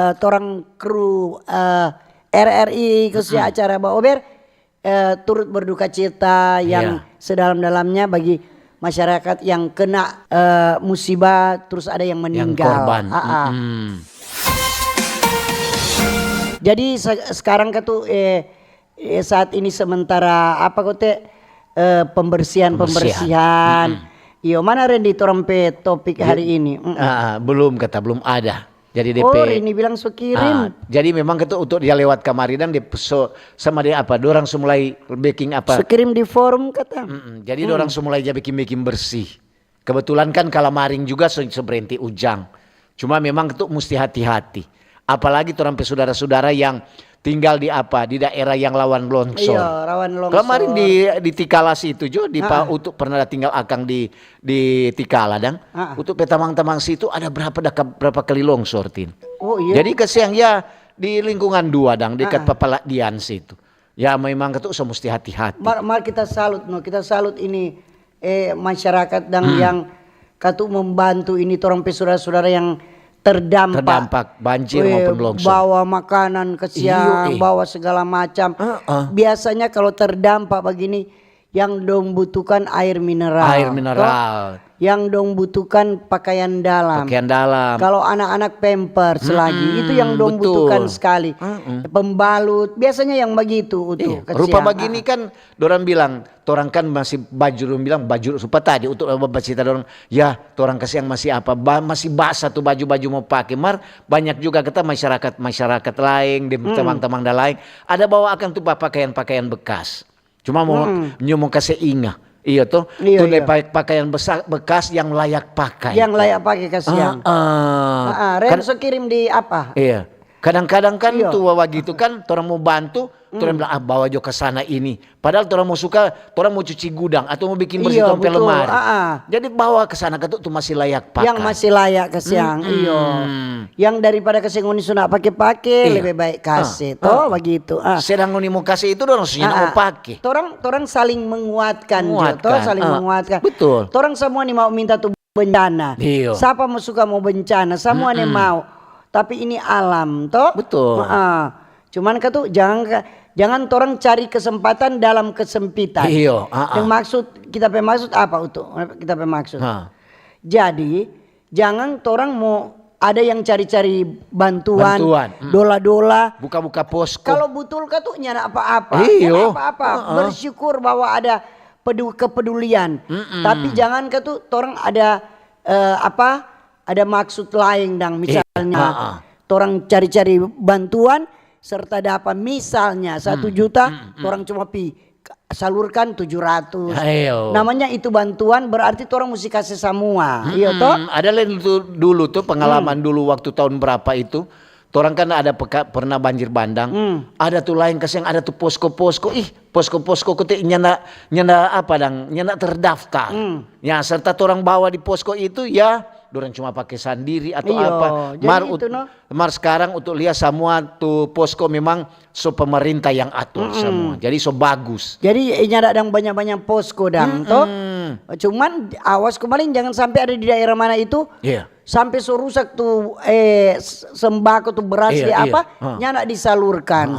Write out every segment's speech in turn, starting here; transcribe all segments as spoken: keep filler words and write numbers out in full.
eh, torang kru, eh, R R I, khususnya acara Baober, eh, turut berduka cita yang sedalam-dalamnya bagi masyarakat yang kena, eh, musibah, terus ada yang meninggal. Yang korban. Ah, ah. Mm-mm. Jadi se-, sekarang katu, eh, eh, saat ini sementara apa kote, eh, pembersihan, pembersihan. Pembersihan. Mm-mm. Iyo, mana Randy torang pe topik hari ini? Mm-mm. Ah, belum kata, belum ada. Jadi D P. Oh, Rini bilang so kirim. Ah, jadi memang kata untuk dia lewat kamari dan dia so, sama dia apa, dorang so mulai biking apa. So kirim di forum kata. Mm-mm. Jadi dorang so mulai ja biking-biking bersih. Kebetulan kan kalamaring juga so, so berhenti ujang. Cuma memang tu musti hati-hati. Apalagi torang pe sudara-sudara yang tinggal di apa, di daerah yang lawan longsor. Iya, rawan longsor. Kemarin di, di Tikala situ jo, di Pa Utu pernah tinggal akang di, di Tikala dang. Ah. Utu pe tamang-tamang situ ada berapa daka-, berapa kali longsor, Tin. Oh, iya. Jadi kasiang ya di lingkungan dua dang, dekat Papaladian situ. Ya memang katu so musti hati-hati. Mar, mar kita salut no, kita salut ini, eh, masyarakat dang yang katu membantu ini torang pe sudara-sudara yang terdampak. Terdampak banjir maupun longsor. Bawa makanan kasiang, bawa segala macam. Heeh. Biasanya kalau terdampak begini, yang dong butuhkan air mineral. Air mineral. Yang dong butuhkan pakaian dalam. Pakaian dalam. Kalau anak-anak pampers lagi, itu yang dong butuhkan sekali. Pembalut, biasanya yang begitu, Utu. Iya, rupa begini kan, dorang bilang, torang kan masih baju, dong bilang baju rupa tadi, untuk bacerita dorang, ya, torang kasiang masih apa, ba-, masih basah tu baju-baju mo pake. Mar, banyak juga kita masyarakat-masyarakat laeng, deng tamang-tamang da laeng, ada bawa akang tu pakaian-pakaian bekas. Cuma mo, nyo mo kase inga. Iyo to? Iyo, tu de pa-, pakaian besa-, bekas yang layak pakai. Yang layak pakai kasiang. Ah, ah. Ah, ah, Ren so kirim di apa? Iya. Kadang-kadang kan tu bagitu kan, torang mo bantu, torang bilang, "Ah, bawa jo ka sana ini." Padahal torang mo suka, torang mo cuci gudang atau mo bikin bersih torang pe lemari. Ah, ah. Jadi bawa ke sana katu tu masih layak pakai. Yang masih layak kasiang, iyo. Yang daripada kase ngoni so nda pake-pake, lebe bae kase, to, bagitu. Ah. Sedang ngoni mo kase itu, dorang so nyanda mo pake. Torang, torang saling menguatkan jo, to, saling menguatkan. Betul. Torang samua ni mau minta tu bencana. Iyo. Sapa mo suka mo bencana, samua ni mau. Tapi ini alam, to. Betul. Ah. Cuman katu, jangan ka-, jangan torang cari kesempatan dalam kesempitan. Iyo, ah, ah. Yang maksud, kita pe maksud apa, Utu? Kita pe maksud. Jadi, jangan torang mo ada yang cari-cari bantuan, dola-dola. Buka-buka posko. Kalo butul katu nyanda apa-apa. Iyo. Nyanda apa-apa. Heeh. Bersyukur bahwa ada pedu-, kepedulian. Mm-mm. Tapi jangan katu torang ada, eh, apa, ada maksud laeng dang. Misalnya, torang cari-cari bantuan, serta dapa misalnya satu juta, torang cuma pi salurkan tujuh ratus. Ayo. Namanya itu bantuan, berarti torang musti kase samua, iyo to? Mm-mm. Ada lei tu dulu tu pengalaman dulu waktu tahun berapa itu, torang kan ada peka-, pernah banjir bandang. Ada tu laeng kasiang, ada tu posko-posko. Ih, posko-posko kote nyanda, nyanda apa dang, nyanda terdaftar. Ya, serta torang bawa di posko itu, ya, dorang cuma pake sandiri atau apa. Iyo, jadi mar itu, ut-, no. Mar sekarang untuk lia samua tu posko memang so pemerintah yang atur samua. Jadi so bagus. Jadi, eh, nyanda dang banya-banya posko dang, to? Cuman awas kemarin jangan sampe ada di daerah mana itu, sampe so rusak tu, eh, s-, sembako tu beras di apa, nyanda disalurkan.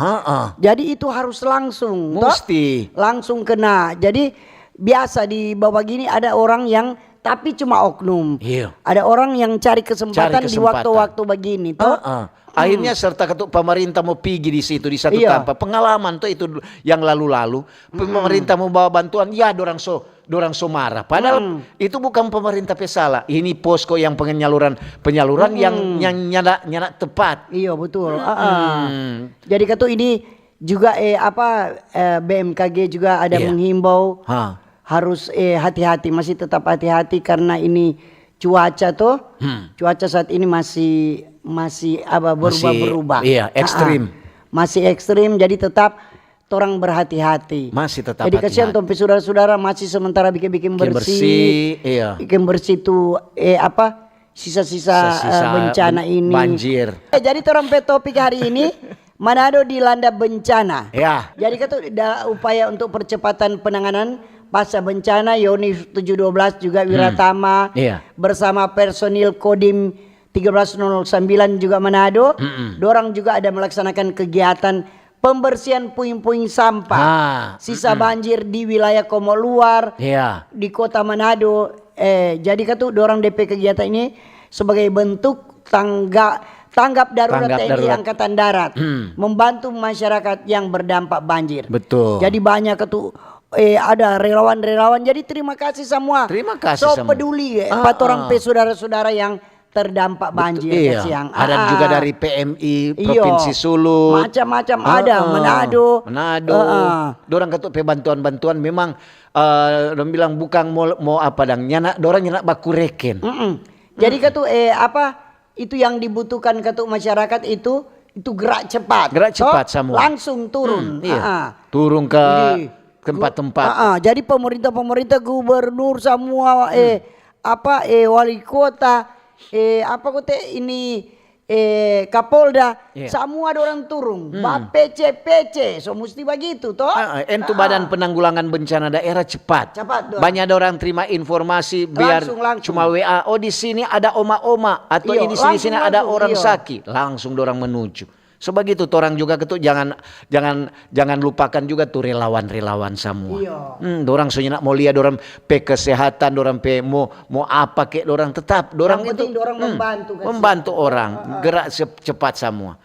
Jadi itu harus langsung, to? Musti. Langsung kena. Jadi biasa di bawah gini ada orang yang, tapi cuma oknum. Iya. Ada orang yang cari kesempatan di waktu-waktu begini, to? Heeh. Akhirnya serta ketuk pemerintah mo pigi di situ, di satu tampa. Pengalaman to itu yang lalu-lalu. Pemerintah mo bawa bantuan, ya dorang so, dorang so marah. Padahal itu bukan pemerintah pe salah. Ini posko yang penyaluran, penyaluran yang, yang nyanda, nyanda tepat. Iyo, betul. Heeh. Jadi katu ini juga, eh, apa, eh, B M K G juga ada menghimbau harus, eh, hati-hati, masih tetap hati-hati karena ini cuaca to. Cuaca saat ini masih, masih apa, berubah-berubah. Iya, ekstrim. Masih ekstrim, jadi tetap torang berhati-hati. Masih tetap hati-hati. Jadi kasihan tong pe sudara-sudara masih sementara bikin-bikin bersih, bikin bersih tu, eh, apa, sisa-sisa, eh, bencana ini. Banjir. Eh, jadi torang pe topik hari ini, Manado dilanda bencana. Ya. Jadi katu da-, upaya untuk percepatan penanganan pasca bencana, Yoni tujuh dua belas juga Wiratama bersama personil Kodim tiga belas nol sembilan juga Manado, dorang juga ada melaksanakan kegiatan pembersihan puing-puing sampah sisa banjir di wilayah Komo Luar, di kota Manado. Eh, jadi katu dorang depe kegiatan ini sebagai bentuk tangga-, tanggap darurat T N I Angkatan Darat, membantu masyarakat yang berdampak banjir. Betul. Jadi banyak katu, eh, ada relawan-relawan. Jadi terima kasih semua. Terima kasih so peduli, eh, pa torang pe sudara-sudara yang terdampak banjir. Iya. Kasiang. Ada juga dari P M I Provinsi Sulut. Macam-macam ada, Manado. Manado. Dorang katu pe bantuan-bantuan memang, eh, dong bilang bukang mo, mo apa dang, nyana, dorang nyana baku reken. Jadi katu, eh, apa, itu yang dibutuhkan katu masyarakat itu, itu gerak cepat. Gerak cepat samua. Langsung turun. Turun ke tempat-tempat. Jadi pemerintah-pemerintah, gubernur samua, eh, apa, eh, wali kota, eh, apa kote ini, eh, Kapolda, samua dorang turung, bapece-pece, so musti bagitu, to? Ah, ah, itu Badan Penanggulangan Bencana Daerah cepat. Cepat, dorang. Banyak dorang terima informasi, biar cuma W A, "Oh, di sini ada oma-oma," atau, "Di sini, sini ada orang saki." Langsung dorang menuju. So bagitu, torang juga ketu jangan, jangan, jangan lupakan juga tu relawan-relawan samua. Hmm, dorang so nyanda mo lia dorang pe kesehatan, dorang pe mo, mo apa ke, dorang tetap, dorang itu, dorang membantu orang, gerak cepat samua.